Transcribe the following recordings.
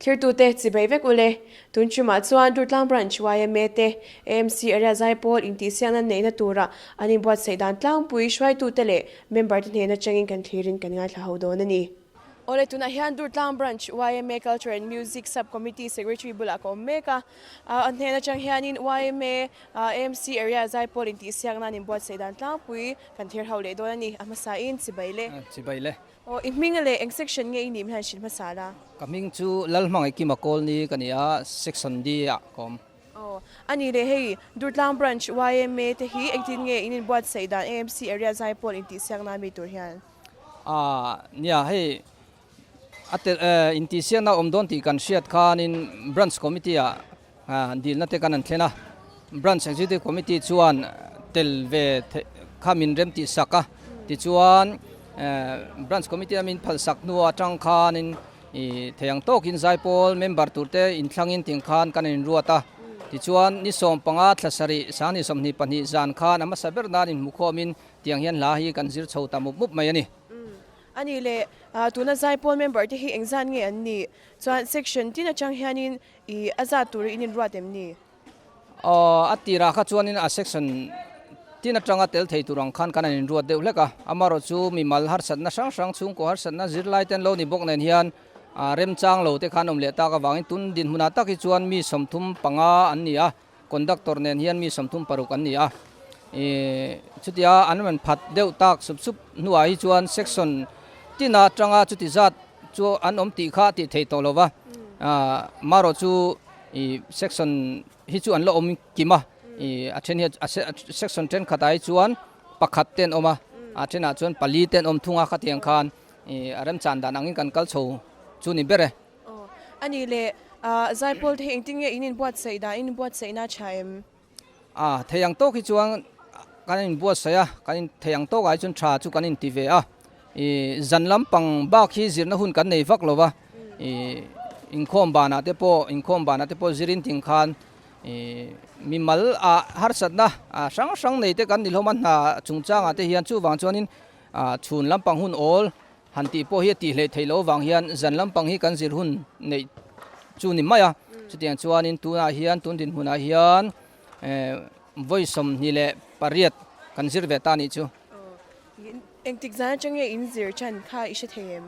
Thlirtute chibai vek ule. Tun ṭumah chuan Durtlang Branch yma te AMC Area Zaipawl intihsiakna neihna tura an inbuatsaih dan tlangpui hruaitute leh member te hnen atangin kan thlirin kan ngaithla ho dawn a ni. Awle tunah hian Durtlang Branch yma Culture and Music Sub Committee Secretary bulah ka awm mek a. A hnen atang hianin yma AMC Area Zaipawl intihsiakna an inbuatsaih dan tlangpui kan thlir ho leh dawn a ni. A hmasain chibai le. Chibai le. Aw, i hming leh eng section nge i nih hian hrilh hmasa la? Ka hming chu Lalhmangaihkima Kawlni ka ni a, section D ah ka awm. Aw, a ni leh hei Durtlang Branch yma te hi engtin nge in inbuatsaih dan AMC area Zaipawl intihsiakna mi tur hian? Aaa, nia hei a tel intihsiakna awm dawn tih kan hriat khanin Branch Committee ah dilna te kan han thlen a, Branch Executive Committee chuan tel ve kha min rem tih sak a, tichuan Branch Committee a min phal sak hnu atang khanin ih thei ang tawkin Zaipawl member tur te inthlangin ting khan kan inruat a, tichuan ni 15 thla sarih sanghnih 22 zan khan a hmasa ber nan inhmukhawmin tiang hian hla hi kan zir chho ta mup mup mai a ni. A nih leh tuna Zaipawl member te hi engzat nge an nih? Chuan section tin atang hianin I a zat tur in inruat em ni? Aw, a tirah kha chuanin a section tin atanga tel thei tur ang khan kan han inruat deuh hlek a. Amaherawhchu mimal harsatna hrang hrang, chhungkaw harsatna, zirlai ten lo ni bawk nen hian remchang lo te khan awm leh tak avangin tun dinhmunah tak hi chuan mi 35 an ni a, conductor nen hian mi 36 an ni a. I chutia an rawn phat deuh tak sup sup hnuah hi chuan section tin atanga chuti zat chu an awm tih kha a tih theih tawh lo va, marawh chu ih section hi chu an la awm kim a, ih a then hian a section thenkhatah hi chuan pakhat te an awm a, a thenah chuan pali te an awm thung a khatiang khan ih a remchan dan angin kan kal chho chu ni ber e. Aw a nih leh Zaipawl te hi engtin nge in inbuatsaih dan in inbuatsaihna a tha em? A thei ang tawk hi chuan kan inbuatsaih a, kan in thei ang tawkah hi chuan tha chu kan inti ve a. Ih zan lampang bak hi zirna hun kan nei vak lo va, ih inkhawm banah te pawh inkhawm banah te pawh zir in ting khan ih mimal ah harsatna hrang hrang nei te kan ni hlawm a hna chungchangah te hian chuvang chuanin ah chhun lampang hun awl Han tih pawh hi a tih hleih theih loh avang hian zan lampang hi kan zir hun neih chu ni mai a. Chutiang chuanin tunah hian tun dinhmunah hian vawi 28 kan zir ve ta nih chu. Engtik zan atang nge in zir chan kha i hre thei em?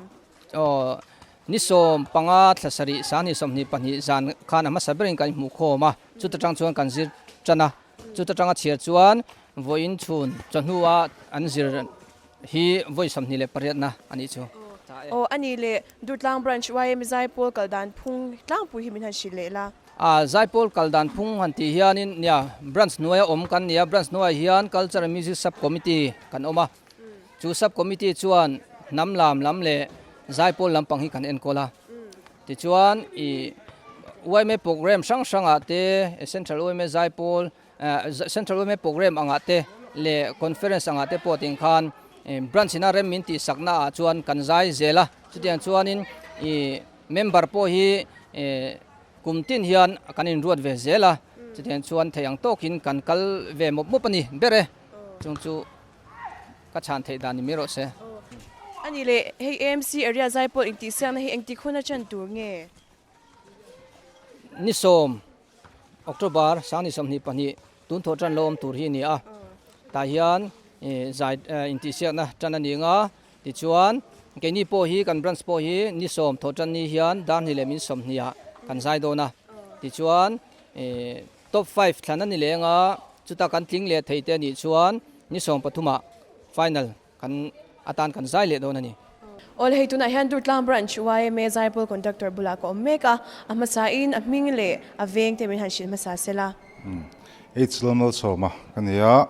Aw, ni 15 thla sarih sanghnih 22 zan khan a hmasa berin kan inhmuh khawm a, chuta tang chuan kan zir tan a. Chuta tanga chhiar chuan vawiin chhun chawhnu-a an zir Hi vawi 28 na a nih chu. Aw a nih leh Durtlang Branch YM Zaipawl kal dan phung tlangpui hi min han hrilh leh la. A Zaipawl kal dan phung han tih hianin nia Branch hnuaia awm kan ni a, Branch hnuaiah hian Culture and Music Sub Committee kan awm a, chu Sub Committee chuan hnam lam lam leh Zaipawl lampang hi kan enkawl a. Tichuan i yma program hrang hrangah te Central yma Zaipawl Central yma program angah te leh conference angah te pawh ting khan branch ina rem min tih sakna ah chuan kan zai zel a, chutiang chuanin ih member pawh hi kum tin hian kan inruat ve zel a, chutiang chuan thei ang tawkin kan kal ve mawp mawp a ni ber e, chung chu ka chhan theih dan ni mai rawh se. A nih leh hei AMC area zai pawh intihsiakna hi engtik hun a chan tur nge? Ni 10 October 2022 tun thawh tan lo awm tur hi a ni a, tah hian zai intihsiakna tan a ni ang a, tichuan keini pawh hi kan branch pawh hi ni 10 thawh tan ni hian dar hnih leh min 20 ah kan zai dawn a, tichuan top 5 thlan a ni leng a, chuta kan tling leh thei te a nih chuan ni 13 ah final Kan atan kan zai leh dawn a ni. Awle hei tunah hian Durtlang Branch yma Zaipawl Conductor bulah ka awm mek a, a hmasa in a hming leh a veng te min han hrilh hmasa sela. H Lalmalsawma ka ni a,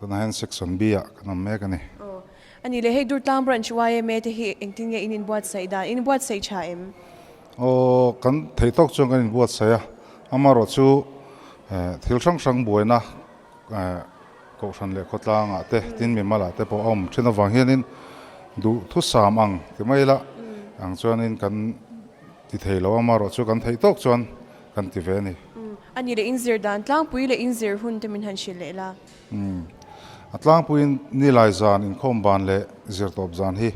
tunah hian Section B ah kan awm mek a ni. Aw a ni leh hei Durtlang Branch yma te hi engtin nge in inbuatsaih dan, in inbuatsaih tha em? Aw kan thei tawk chuan kan inbuatsaih a, amaherawhchu thil hrang hrang buaina Kohhran leh khawtlangah te tin mimalah te pawh a awm thin avang hianin duh thusam ang ti mai ila ang chuanin kan ti thei lo a, amaherawh chu kan theih tawk chuan kan ti ve a ni. A ni leh inzir dan tlangpui leh inzir hun te min han hrilh leh la. A tlangpuiin nilai zan inkhawm ban leh zirtawp zan hi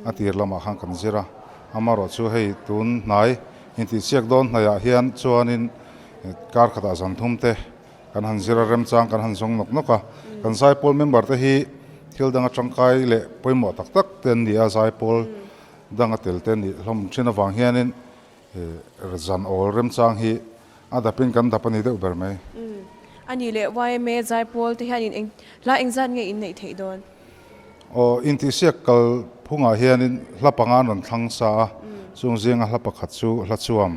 a tir lamah khan kan zir a, amaherawh chu hei tun hnai Intihsiak dawn hnaihah hian chuanin kar khatah zan thum te kan han zir a, remchang kan han zawng nawk nawk a. Kan zaipawl member te hi thil danga tangkai leh pawimawh tak tak te an ni a, zaipawl danga tel te nih hlawm thin avang hianin zan awl remchang hi a dapin kan dap a ni deuh ber mai. A nih leh yma zaipawl te hianin eng hla engzat nge in neih theih dawn? Aw, intihsiak kal phungah hianin hla panga an rawn thlang sa a, chung zinga hla pakhat chu hla chuam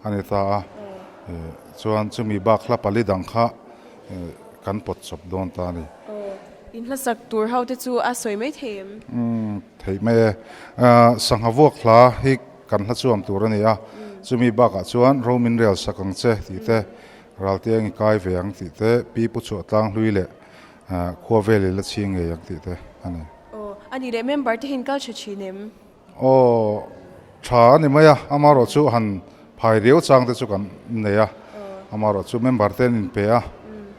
a ni ta a, chuan chumi bak hla pali dang kha kan pawt chawp dawn ta a ni. Aw, in hlasak tur ho te chu a sawi mai thei em? Umm, theih mai e. Sangha vuak hla hi kan hla chuam tur a ni a, chumi bakah chuan ro min rel sak ang che tih te, Raltiang i kai ve ang tih te, Pi Pu Chhuah Tlang hlui leh Khua vel i la chhing ngei ang tih te a ni. Aw, a nih leh member te hian kal tha thin em? Aw, tha a ni mai a, amaherawh chu han phai riau chang te chu kan nei a, amaherawh chu member te an inpe a,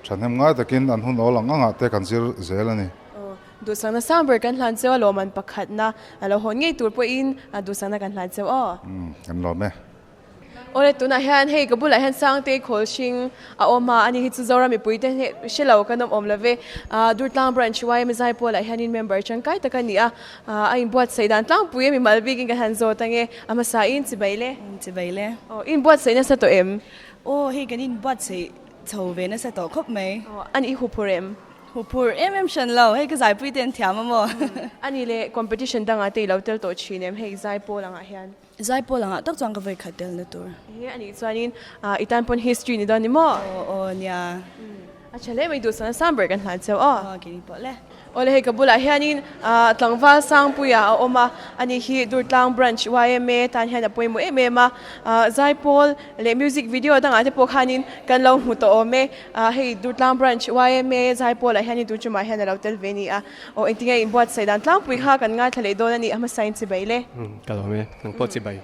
thahnem ngai takin an hun awl ang angah te kan zir zel a ni. Aw, duhsakna sang ber kan hlan cheu a lawm an pakhatna a lo hawn ngei tur pawhin duhsakna kan hlan cheu aw. Umm, kan lawm e. Awle tunah hian hei ka bulah hian Sangtei Khawlhring a awm a, ani hi chu Zoram mipui te hneh hre lo kan awm awm lo ve. Durtlang Branch YMA Zaipawl-ah hianin member tangkai tak a ni a, a inbuatsaih dan tlangpui a mimal bikin kan han zawt ange, a hmasa in chibai le. Chibai le. Aw, inbuatsaih nasa tawh em? Aw, hei kan inbuatsaih chho ve nasa tawh khawp mai. Aw, ani i huphur em? Huphur em em hran lo, hei ka zaipui te an thiam a maw? Ani le, competition dangah te i lo tel tawh thin em hei Zaipawl angah hian? Zaipawl angah tak chuan ka vawi khat telna tur. He a nih chuanin i tan pawn history ni dawn ni maw? Aw aw nia. A tha hle mai duhsakna sang ber kan hlan cheu aw. Aw kei ni pawh le. Awle hei ka bulah hianin tlangval Sangpuia a awm a, ani hi Durtlang Branch yma tan hian a pawimawh em em a, Zaipawl leh music video dangah te pawh khanin kan lo hmu tawh awm e, hei Durtlang Branch yma Zaipawlah hianin tun tumah hian a lo tel ve ni a. Aw engtinge inbuatsaih dan tlangpui kha kan ngaithla leh dawn a ni a hmasa in chibai le. Umm ka lawm e, nang pawh chibai.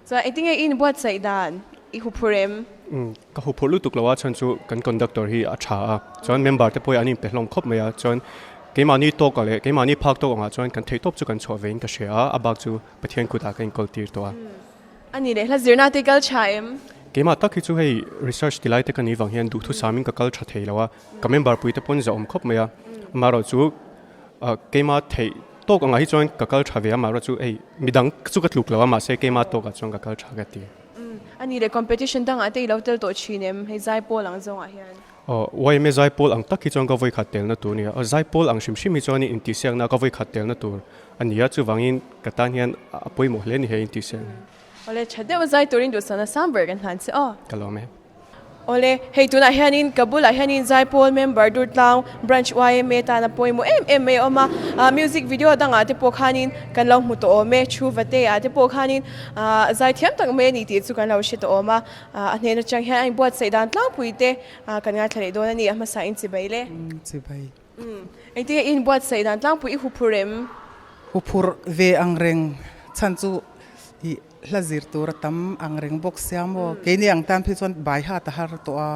Chuan engtinge i inbuatsaih dan i huphur em? Umm ka huphur lutuk lo a chhan chu kan conductor hi a tha a, chuan member te pawh hi an inpe hlawm khawp mai a, chuan keimahni tawk ah leh keimahni phak tawk angah chuan kan theihtawp chu kan chhuah ve in ka hria a, a bak chu Pathian kutah ka inkawl tir tawh a. A nih leh hla zirna te kal tha em? Keimah tak hi chu hei research ti lai te ka nih vang hian duhthusam in ka kal tha thei lo a, Ka member pui te pawn zahawm khawp mai a, amaherawh chu keima theih tawk angah hi chuan ka kal tha ve a, amaherawh chu hei midang chu ka tluk lo a, mahse keima tawkah chuan ka kal tha ka ti. A nih leh competition dangah te i lo tel tawh thin em hei zaipawl ang zawngah hian? Aw, yma zaipawl ang tak hi chuan ka vawikhat telna tur a ni a, zaipawl ang hrim hrim hi chuan intihsiakna ka vawikhat telna tur a ni a, chuvangin ka tan hian a pawimawh hle a ni hei intihsiakna hi. Awle, tha deuh a zai turin duhsakna sang ber kan hlan che aw. Ka lawm e. Awle, hei tunah hianin ka bulah hianin Zaipawl member Durtlang Branch yma tana pawimawh em em mai a awm a, music video dangah te pawh khanin kan lo hmu tawh awm e, thu vate ah te pawh khanin zaithiam tak mai a ni tih chu kan lo hre tawh awm a, a hnen atang hian a inbuatsaih dan tlangpui te kan ngaithla leh dawn a ni, a hmasa in chibai le. Chibai. Engtin nge i inbuatsaih dan tlangpui i huphur em? Huphur ve ang reng chhan chu i Hla zir tur a tam ang reng bawk sia maw? Keini ang tan phei chuan bai hat a har tawh a,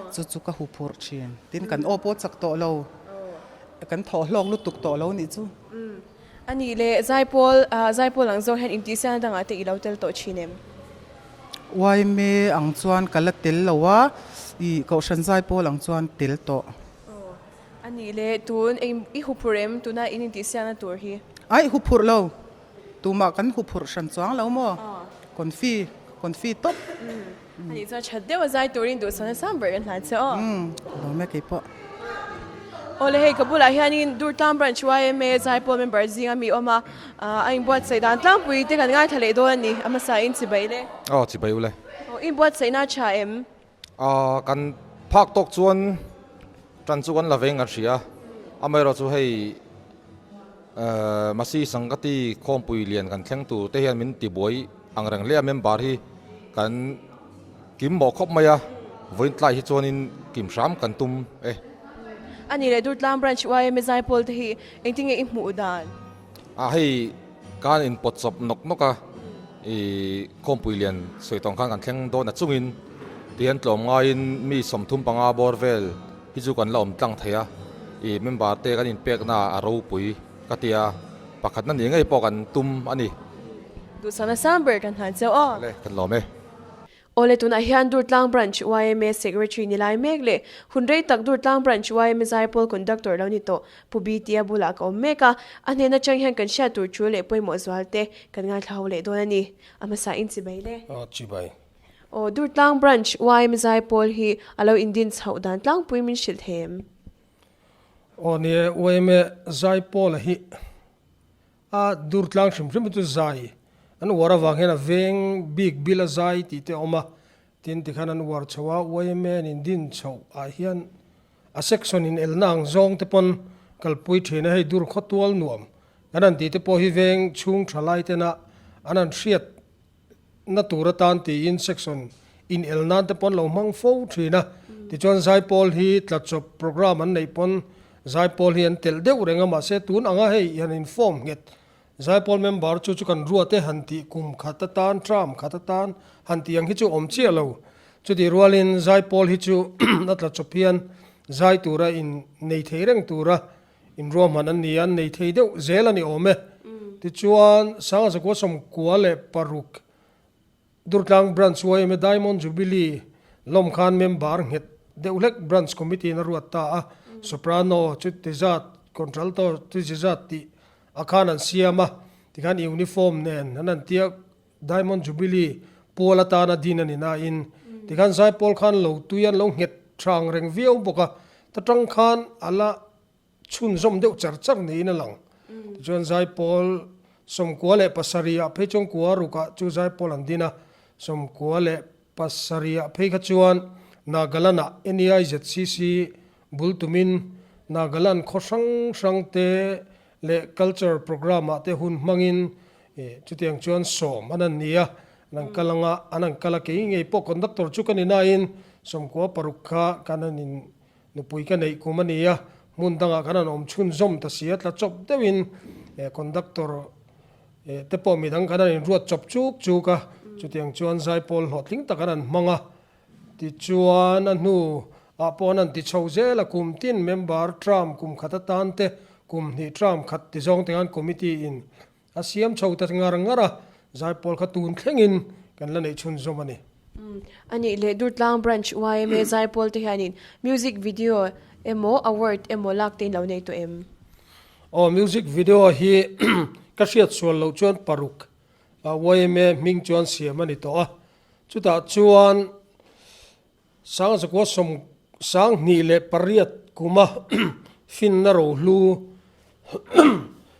chu chu ka hu phurh thin. Tin, kan aw pawh chak tawh lo, kan thaw hlawk lutuk tawh lo nih chu. A nih leh Zaipawl, Zaipawl ang zawng hian intihsialna dangah te i lo tel tawh thin em? Uaime ang chuan ka la tel lo a, i Kohhran Zaipawl ang chuan tel tawh. A nih leh tun eng i hu phurh em tuna in intihsialna tur hi? Aih hu phurh lo. Tumah kan huphurh hran chuang lo maw? Confi, confi tawp. A nih chuan that deuh a zai turin duhsakna sang ber kan hlan che aw. Lawm e keipawh. Awle hei ka bulah hianin Durtlang Branch yma Zaipawl member zinga mi awm a, a inbuatsaih dan tlangpui te kan ngaithla leh dawn a ni, a hmasa in chibai le. Aw chibai ule. Aw inbuatsaihna a tha em? Kan phak tawk chuan tan chu kan la veng kan hria a, amaherawhchu hei Masi Sangati khawmpui lian kan thleng tur te hian min tibuai ang reng hle a, member hi kan kim mawh khawp mai a, vawiin tlai hi chuanin kim hram kan tum e. A nih leh Durtlang Branch yma Zaipawl te hi engtin nge i hmuh dan? A hei kan inpawt chawp nawk nawk a, i khawmpui lian sawi tawng khan kan thleng dawn a chungin tihian tlawm ngaiin mi 35 bawr vel hi chu kan la awm tlang thei a, i member te kan inpekna a ropui ka ti a, pakhatna ni ngei pawh kan tum a ni. Duhsakna sang ber kan hlan cheu aw. Awle, kan lawm e. Awle tunah hian Durtlang Branch yma Secretary ni lai mek leh hun rei tak Durtlang Branch yma Zaipawl Conductor lo ni tawh Pu BT-a bulah ka awm mek a, a hnen atang hian kan hriat tur thu leh pawimawh zual te kan ngaithla ho leh dawn a ni. A hmasa in chibai le. Aw chibai. Aw Durtlang Branch yma Zaipawl hi a lo indin chhoh dan tlangpui min hrilh thei em? Aw ni e, yma Zaipawl a hi A dur tlang hrim hrim hi chu zai an uar avang hian a veng bik bil a zai tih te a awm a, tin tikhan an uar chho a, yma an indin chhoh ah hian a section in elna ang zawng te pawn kalpui thin a, hei dur khawtual nuam kan han tih te pawh hi veng chhung tha lai tena an han hriat na tur atan tiin section in el nan te pawn lo hmang fo thin a, tichuan Zaipawl hi tlachawp programme an neih pawn Zaipawl hi an telh deuh reng a, mahse tun anga hei han inform nghet Zaipawl member chu chu kan ruat e han tih kum khat atan term khat atan han tih ang hi chu awm chiah lo. Chutih rualin Zaipawl hi chu a tlachawp hian zai tura in nei thei reng tura Inruahman an ni a, an nei thei deuh zel a ni awm e. Tichuan, Sangazakua 96 Durtlang Branch yma Diamond Jubilee lawm khan member nghet deuh hlek Branch Committee in a ruat ta a, Soprano chu ti zat, Contralto chu ti zat tih a khan an siam a, tikhan uniform nen an han tia Diamond Jubilee pual atana din a ni nain tikhan Zaipawl khan lo tui an lo nghet hrang reng viau bawk a, ta tang khan a la chhunzawm deuh char char niin a lang. Tichuan Zaipawl 97 ah phei chuan kua rukah chu Zaipawl an din a, 97 ah phei kha chuan Nagaland ah NEIZCC bul tumin Nagaland khaw hrang hrang te leh culture programme ah te hun hmangin chutiang chuan sawm an an ni a, an an kal anga an an kal a, kei ngei pawh conductor chu ka ni nain 96 kha kan an in Nupui ka neih kum a ni a, hmun dangah khan an awm chhunzawm ta si a, tla chawp deuhin conductor te pawh midang khan an inruat chawp chuk chuk a, chutiang chuan zaipawl hlawhtling tak an an hmang a, tichuan a hnu ah pawh an an ti chho zel a, kum tin member term kum khat atan te, kum hnih term khat ti zawng te khan committee in A siam chho ta ngar ngar a, zaipawl kha tun thlengin kan la neih chhunzawm a ni. A nih leh Durtlang Branch yma zaipawl te hianin music video emaw award emaw lak te in lo nei tawh em? Aw, music video hi ka hriat sual loh chuan paruk yma hming chuan siam a ni tawh a, chutah chuan Sangzakua 2008 kuma finna rohlu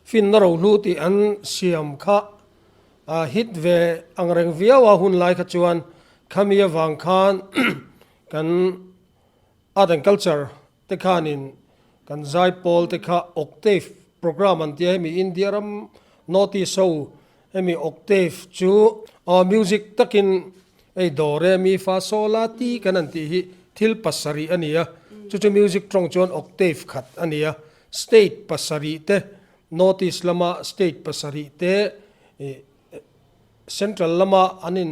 finna rohlu tih an siam kha a hit ve angreng viau a hun lai kha chuan khami avang khan kan art and culture te khanin kan zaipawl te kha octave programme an tia hemi India ram North East ho Hemi octave chu aw music takin hei do re mi fa sol la ti kan han tih hi thil pasarih a ni a, chu chu music tawng chuan octave khat a ni a, state pasarih te North East lama state pasarih te ih central lama an in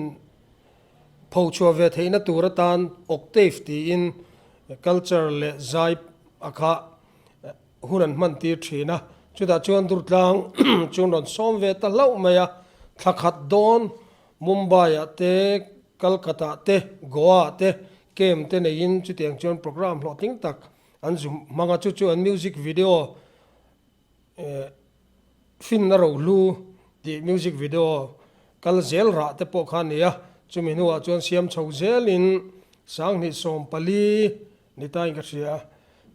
phochhuah ve theihna tur atan octave tiin culture leh zai a kha hun an hman tir thin a, chutah chuan Durtlang chu an rawn sawm ve ta hlauh mai a, thla khat dawn Mumbai ah te, Calcutta ah te, Goa ah te camp te neiin chutiang chuan programme hlawhtling tak an zum hmang a, chu chu an music video eh finna rohlu tih music video kal zel rah te pawh kha a ni a, chumi hnuah chuan siam chho zelin 2014 Ni tain ka hria a,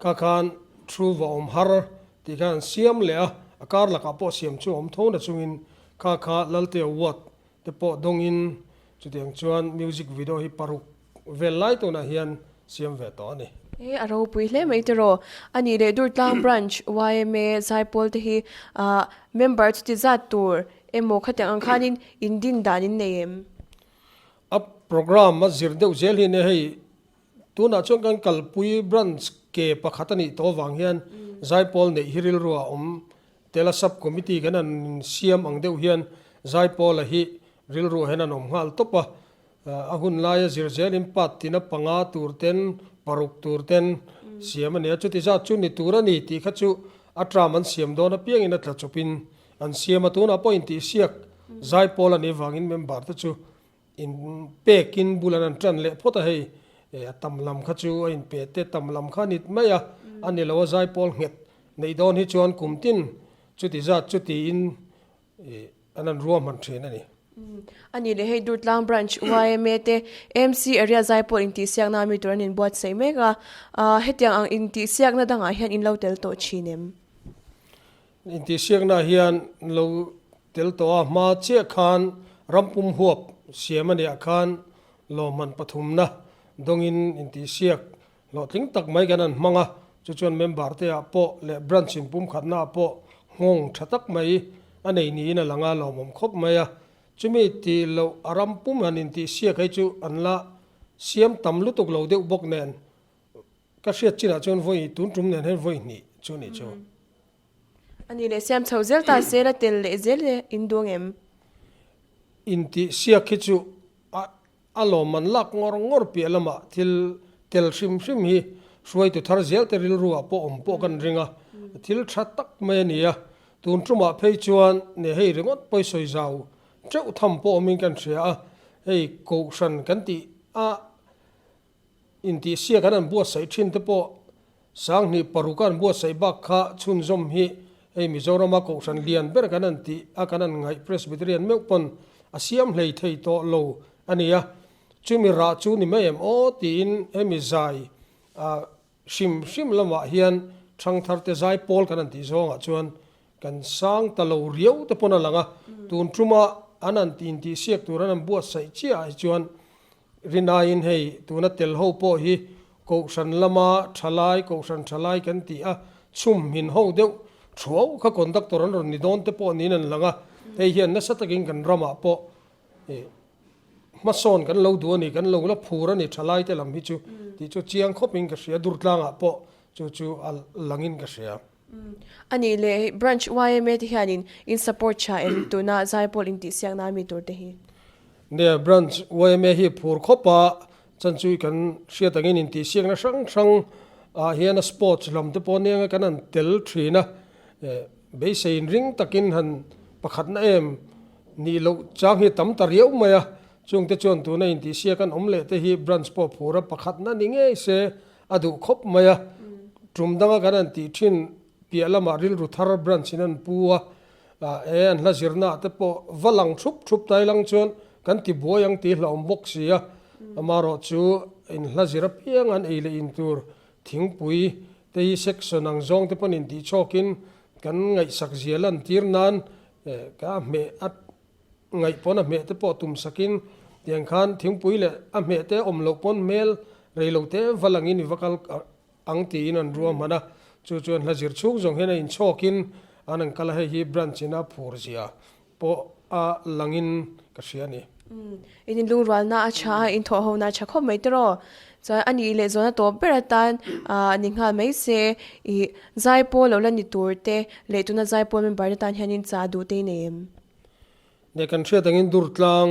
kha khan thu va awm har tih khan an siam leh a, a kar lakah pawh siam chu a awm tho na chungin kha kha Lalte Award te pawh dawngin chutiang chuan music video hi paruk vel lai tunah hian siam ve tawh a ni. E, a ropui hle mai tiraw. A nih leh Durtlang Branch yma Zaipawl te hi member chuti zat tur emaw khatiang ang khanin in din dan in nei em? A programme a zir deuh zel hi nia hei Tunah chuan kan kalpui branch ke pakhat a nih tawh avang hian Zaipawl neih hi rilru a awm tel a, sub committee kan han siam ang deuh hian Zaipawla hi rilru ah hian an awm nghal tawp a, a hun laia zir zelin part tina panga tur ten paruk tur ten siam a ni a, chuti zat chu ni tur a ni tih kha chu a term an siam dawn apiangin a tla chawpin an siam a, tunah pawh intihsiak Zaipawl a nih vangin member te chu. In pekin bul an han tan leh phawt a hei a tam lam kha chu a inpe te tam lam kha a nit mai a, a ni lo a zaipawl nghet neih dawn hi chuan kum tin chuti zat chutiin an han ruahman thin a ni. A nih leh hei Durtlang Branch yma te AMC Area zaipawl intihsiakna ami tur an inbuatsaih mek a, hetiang ang intihsiakna dangah hian in lo tel tawh thin em? Intihsiakna hian lo tel tawh a, hma chiah khan rampum huap siam a nih khan lawmman pathumna dawngin intihsiak hlawhtling tak mai kan han hmang a, chu chuan member te ah pawh leh branch in pumkhatna ah pawh nghawng tha tak mai a nei niin a lang a, lawmawm khawp mai a. Chumi tih loh a rampum han intihsiak hei chu an la siam tam lutuk lo deuh bawk nen Ka hriat chinah chuan vawi tun tum nen hian vawi hnih chu nih chu. A nih leh siam chho zel ta se la tel leh zel e in duang em? Intih siak hi chu a a lawmman lak ngawr ngawr piah lamah thil tel hrim hrim hi hruaitu thar zel te rilru ah pawh awm pawh kan ring a, thil tha tak mai a ni a, tun tumah phei chuan ne hei ringawt pawisawi zau teuh tham pawh awmin kan hria a, hei kohhran kan tih a Intihsiak an an buatsaih thin te pawh 2006 a an buatsaih bak kha chhunzawm hi hei Mizorama Kohhran lian ber kan an tih a kan an ngaih Presbyterian meuh pawn a siam hlei thei tawh lo a ni a, chumi rah chu ni mai em aw tiin hemi zai a hrim hrim lamah hian thangthar te zai pawl kan an tih zawngah chuan kan sang ta lo riau te pawn a lang a, tun tuma an an tih intihsiak tur an an buatsaih chiah ah hi chuan Rinaiin hei tuna tel ho pawh hi Kohhran lama thalai, Kohhran thalai kan ti a, chhum hmin ho deuh thuau kha conductor an rawn ni dawn te pawh niin an lang a, hei hian nasa takin kan ramah pawh hmasawn kan lo duh a ni, kan lo la phur a ni thalai te lam hi chu tih chu chiang khawpin ka hria, Durtlangah pawh chu chu a langin ka hria. A nih leh Branch yma te hianin in support tha em tuna Zaipawl intihsiakna mi tur te hi? Nia, Branch yma hi phur khawp a, chan chu kan hriat angin intihsiakna hrang hrang ah hian a sports lam te pawh nia kan han tel thin a, beisei in ring takin han pakhatna em nih loh chang hi tam ta riau mai a, chungte chuan tuna intihsiak an awm leh te hi Branch pawh phur a pakhatna ni ngei se A duh khawp mai a, tum danga kan han tih thin piah lamah rilru thar branch in an pu a, he an hla zirna ah te pawh va lang thup thup ta ilang chuan kan ti buai ang tih hlauhawm bawk si a, amaherawh chu in hla zir apiang an ei leh in tur thingpui te hi section ang zawng te pawn intih chhawkin kan ngaihsak zia lantir nan ka hmeh a Ngaih pawn a hmeh te pawh tum sakin tiang khan thingpui leh a hmeh te awm loh pawn hmel rei lo te va langin i va kal ang tiin an ruahman a, chu chuan hla zir chhung zawng hian a inchhawkin an an kal a, hei hi branch ina phur zia pawh a langin ka hria a ni. In inlungrualna a tha a, in thawhhona a tha khawp mai tiraw? Chuan a nih leh zawhna tawp ber atan ni nghal mai se, i zaipawl lo la ni tur te leh tuna zaipawl member te tan hianin cha duh te i nei em? Neh kan hriat angin Durtlang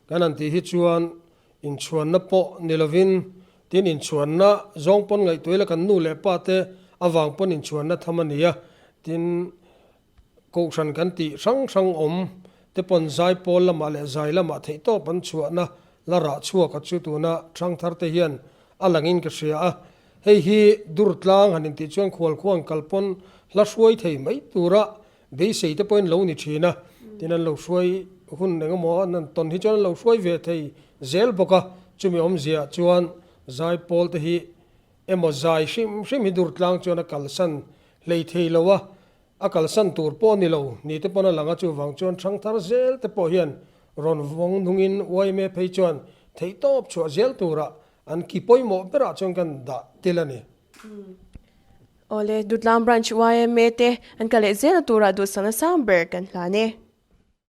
kan han tih hi chuan inchhuanna pawh ni lovin tin inchhuanna zawng pawn ngaihtuah ila kan nu leh pa te avang pawn inchhuanna tham a ni a, tin Kohhran kan tih hrang hrang awm te pawn zaipawl lamah leh zai lamah theihtawp an chhuahna la rah chhuak a chu tuna hrangthar te hian a langin ka hria a, hei hi Durtlang han intih chuan khualkhuang kal pawn hla hruai thei mai tura Beisei te pawhin lo ni thin a, tin an lo hruai hun eng emaw an han tawn hi chuan an lo hruai ve thei zel bawk a, chumi awmzia chuan zaipawl te hi emaw zai hrim hrim hi Durtlang chuan a kalsan hlei thei lo a, a kalsan tur pawh a ni lo ni te pawn a lang a, chuvang chuan hrangthar zel te pawh hian rawn vawng nungin yma phei chuan theihtawp chhuah zel turah an ki pawimawh berah chuan kan dah tel a ni. Awle, Dutlang Branch yma te an kal leh zelna turah duhsakna sang ber kan hlan e.